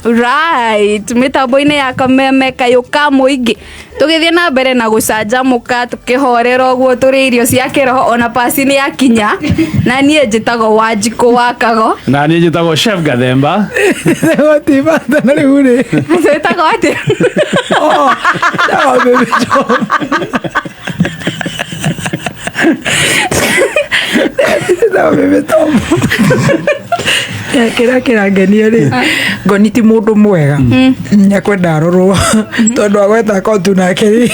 Right, mĩtambo-inĩ ya Kameme kayũ ka mũingĩ, tũgĩthiĩ na mbere na gũcanjamũka, tũkĩhorera ũguo, tũrĩ irio cia kĩroho, ona pasi nĩ yakinya. Na niĩ njĩtagwo Wanjikũ wa Kago. Na niĩ njĩtagwo Chef Gathemba. Gũtibata na rĩu rĩ. Wĩtagwo atĩa? Oh, no, baby, John. No, baby, Tom. Kĩrĩa kĩrangenia rĩ, ngoni ti mũndũ mwega, nĩekwenda arorwo tondũ agweta kotu nake rĩ,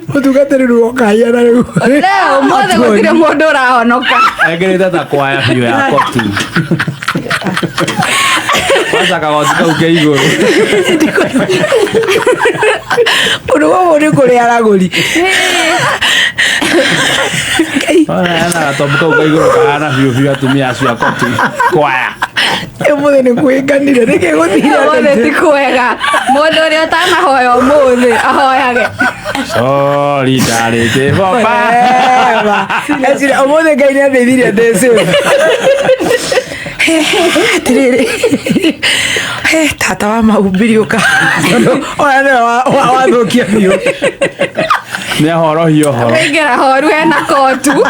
mũtungatĩri rĩu okahiana rĩu. Leo ũmũthĩ gũtirĩ mũndũ ũrahonoka. Ekĩrĩte ta kwaya biũ ya kotu. Kwanza kagoti kau ke igũrũ. Ũndũ ũyũ nĩ kũrĩ aragũri. Ona ena gatobu kau ka igũrũ kahana biũ biũ atumia acio a kotu. Kwaya. Ũmũthĩ nĩ kwĩnganire nĩkĩ gũthire? Ũmũthĩ ti kwega. Mũndũ ũrĩa ũtanahoya ũmũthĩ ahoyage. Solidarity for Eva. Ecira ũmũthĩ Ngai nĩ andeithirie ndĩ safe. Atirĩrĩ. Tata wa mahumbiri ũka. Tondũ ona nĩwe wathũkia biũ. Nĩ ahorohia ũhoro. Ingĩra horu hena kotu.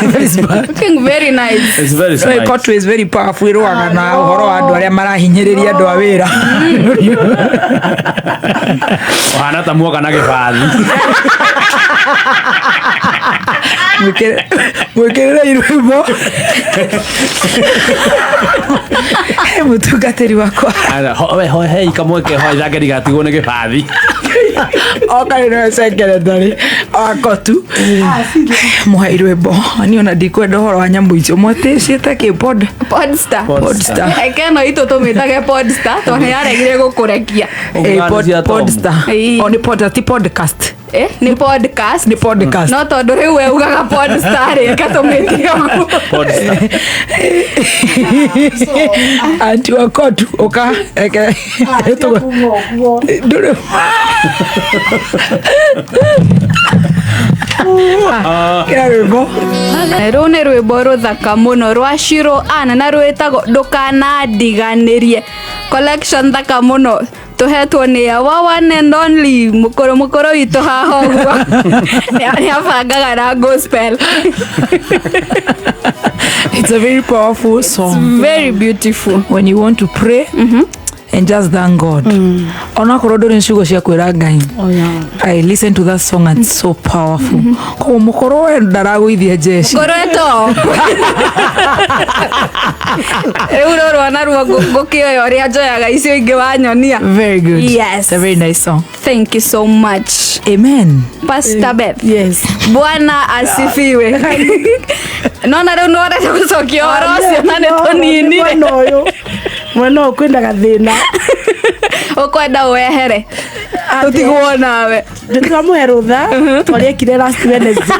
Very smart. Looking very nice. It's very smart. Court is very powerful, ĩrũaga na ũhoro wa andũ arĩa marahinyĩrĩria andũ a wĩra. Ũhana ta muoka na gĩbathi. Mwĩkĩrĩre rwĩmbo. Mũtungatĩri wakwa. We hei kamweke ho ithake ndigatigwo nĩ gĩbathi. Oka nĩ we secretary wa kotu, mũhei rwĩmbo. Niĩ ona ndikwenda ũhoro wa nyamũ icio mwatĩciĩte kĩ pod? Podstar. Podstar. Reke ĩno itũ tũmĩtage Podstar tondũ nĩ yaregire gũkũrekia. Ũngani cia Tom. Podstar. Ĩĩ. O nĩ pod, ti podcast? Eh, nĩ podcast. Nĩ podcast. No tondũ rĩu we ugaga Podstar rĩ, reke tũmĩtie ũguo. Podstar. Anti wa kotu, ũka reke ndũrĩ. Kĩra rwĩmbo. Rũu nĩ rwĩmbo rũthaka mũno rwa Shiro Ann na rwĩtagwo Ndũkanandiganĩrie. Collection thaka mũno tũhetwo nĩ our one and only mũkũrũ mũkũrũ witũ haha ũguo nĩ abangaga na gospel. It's a very powerful song. Very beautiful. When you want to pray and just thank God. Onakorwo ndũrĩ ciugo cia kwĩra Ngai. I listen to that song and it's so powerful. Koguo mũkũrũ we ndaragũithia jeshi. Ngũrũe to rĩu rũrũ naruo ngũkĩoya ũrĩa njoyaga icio ingĩ wanyonia. Very good. Yes. It's a very nice song. Thank you so much. Amen. Pastor Beth. Yes. Bwana asifiwe. Nona rĩu nĩwarenda gũcokia ũhoro ũcio na nĩ tũninire. Mwena ũyũ, mwena ũyũ kwĩna gathĩna. Ũkwenda wehere tũtigwo nawe. Ndĩramũhe rũtha twarĩekire last Wednesday.